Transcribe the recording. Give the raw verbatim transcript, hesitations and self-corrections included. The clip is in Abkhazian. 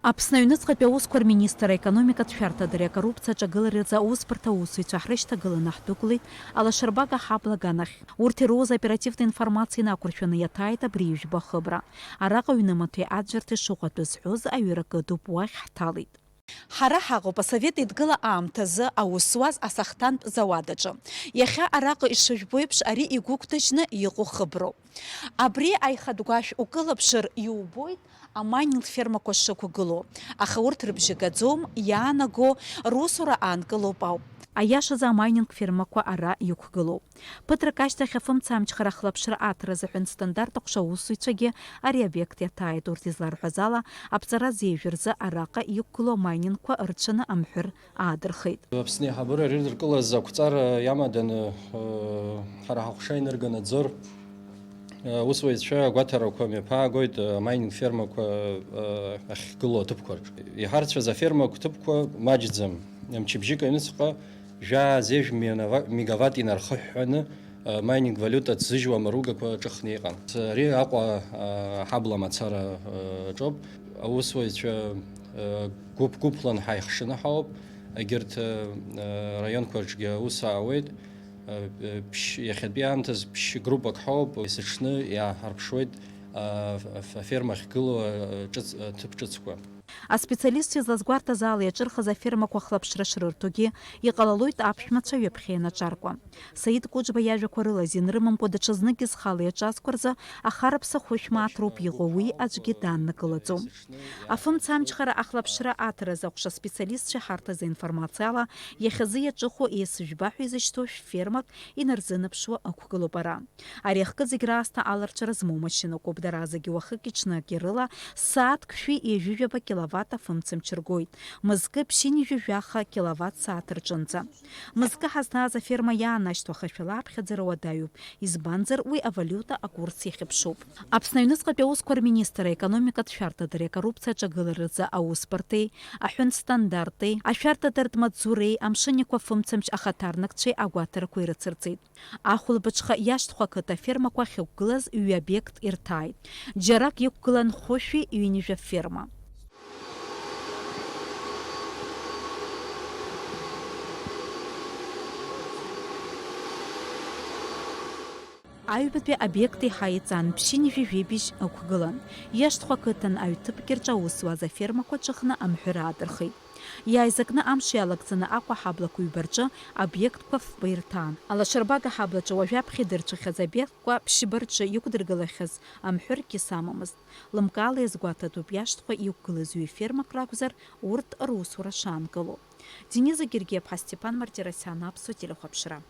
Аԥсны аҩныҵҟатәи аусқәа рминистр, аекономикатә шәарҭадареи акоррупциа аҿагылареи рзы аусбарҭа аусзуҩцәа ҳрышьҭагыланы аҳдәықәлеит Алашарбага ҳабла аганахь. Урҭ ироуз оперативтә информациа инақәыршәаны иаҭааит абри ҩажәба хыбра. Араҟа ҩнымаҭәеи аӡәӡәарҭеи шыҟоу атәы зҳәоз аҩыра кыдуп, уахь ҳҭалеит. Ҳара ҳаҟоуп Асовет Еидгыла аамҭазы аус зуаз асахҭантә зауад аҿы. Иахьа араҟа ишыжәбо еиԥш, ари игәыгәҭажьны иҟоу хыброуп. Абри аихатә гәашә укылаԥшыр, иубоит амайнинг фермақәа шықәгылоу, аха урҭ рыбжьы гаӡом, иаанаго русура аанкылоуп ауп. Аиашазы, амайнинг фермақәа ара иқәгылоуп. Ԥыҭрак ашьҭахь афымцамчхара ахылаԥшра аҭара азыҳәан стандарт аҟәша аусзуҩцәагьы ари аобиект иаҭааит. Урҭ изларҳәаз ала, аԥҵара зеижә рзы араҟа иқәгылоу амайнингқәа ырцәаны амҳәыр аадырхеит. Аԥсны аиҳабыра ирыдыркылаз ақәҵара иамаданы, ҳара ҳаҟәша инырганы Ӡор аусуҩцәа агәаҭарақәа мҩаԥаагоит, амайнинг фермақәа ахьгылоу аҭыԥқәа рҿы. Иҳарцәаз афермақәа ҭыԥқәа маҷӡам. Мчыбжьык аҩныҵҟа жәаа зежә мегава-, мегаватт инархыҳәҳәаны, майнинг валиута ҭзыжьуа амаругақәа ҿыхны иҟан. Ари Аҟәа, а, ҳабла мацара, а, аҿоуп. Аусуҩцәа, а, гәыԥ-гәыԥлан ҳаихшаны ҳауп. Егьырҭ, а, раионқәа рҿгьы аус аауеит. А, ԥшь-, иахьатәи аамҭаз ԥшь-группак ҳауп, есыҽны иааҳарԥшуеит, а, аф-, аферма ахьгылоу, а, ҿыц-, аҭыԥ ҿыцқәа. Аспециалистцәа излазгәарҭаз ала, иаҿырхыз афермақәа ахылаԥшра шрырҭогьы, иҟалалоит аԥшәмацәа ҩаԥхьа ианаҿаркуа. Саид Кәыџьба иажәақәа рыла, азин рымамкәа даҽазнык изхала иаҿазқәа рзы ахараԥса хәышә мааҭ роуп иҟоу, уи аӡәгьы дааннакылаӡом. Афымцамчхара ахылаԥшра аҭаразы аҟәша аспециалистцәа иҳарҭаз аинформациала, иахьазы иаҿыху ес жәба ҳәа изышьҭоу шә-фермак инарзынаԥшуа ықәгылоуп ара. Ари ахкы зегь раасҭа аларҵәара змоу машьынақәоуп, дара зегьы уахыки-ҽнаки рыла сааҭк шәи ҩажәижәаба киловатт афымцамч ргоит, мызкы ԥшьынҩажәи жәаха киловатт сааҭ рҿынӡа. Мызкы ҳазҭааз аферма иаанашьҭуа ахашәала аԥхьаӡара уадаҩуп, избанзар, уи авалиута акурс иахьыԥшуп. Аԥсны аҩныҵҟатәи аусқәа рминистр, аекономикатә шәарҭадареи акоррупциа аҿагылареи рзы аусбарҭеи, аҳәынҭ стандарти, ашәарҭадартә маҵзуреи, амшын иқәа афымцамч ахаҭарнакцәеи агәаҭарақәа ирыцырҵеит. Ахәылбыҽха Иашҭхәа ақыҭа афермақәа ахьықәгылаз ҩ-обиект ирҭааит. Џьарак иқәгылан хәышәи ҩынҩажәа ферма. Аҩбатәи обиект еиҳа иҵан, ԥшьынҩажәи жәибжь ықәгылан. Иашҭхәа ақыҭан аҩ-ҭыԥк рҿы аус зуаз афермақәа ҿыхны амҳәыр аадырхит. Иааизакны амш иалагӡаны Аҟәа ҳаблақәа ҩба рҿы обиектқәа фба ирҭаан. Алашарбага ҳаблаҿы уажәаԥхьа идырцәахьаз обиектқәа ԥшьба рҿы иқәдыргылахьаз амҳәыргьы самамызт. Лымкаала иазгәаҭатәуп Иашҭхәа иқәгылаз ҩ-фермак ракәзар, урҭ русура шаанкылоу. Дениза Гергиаԥҳа, Степан Мартиросиан, Аԥсуа телехәаԥшра.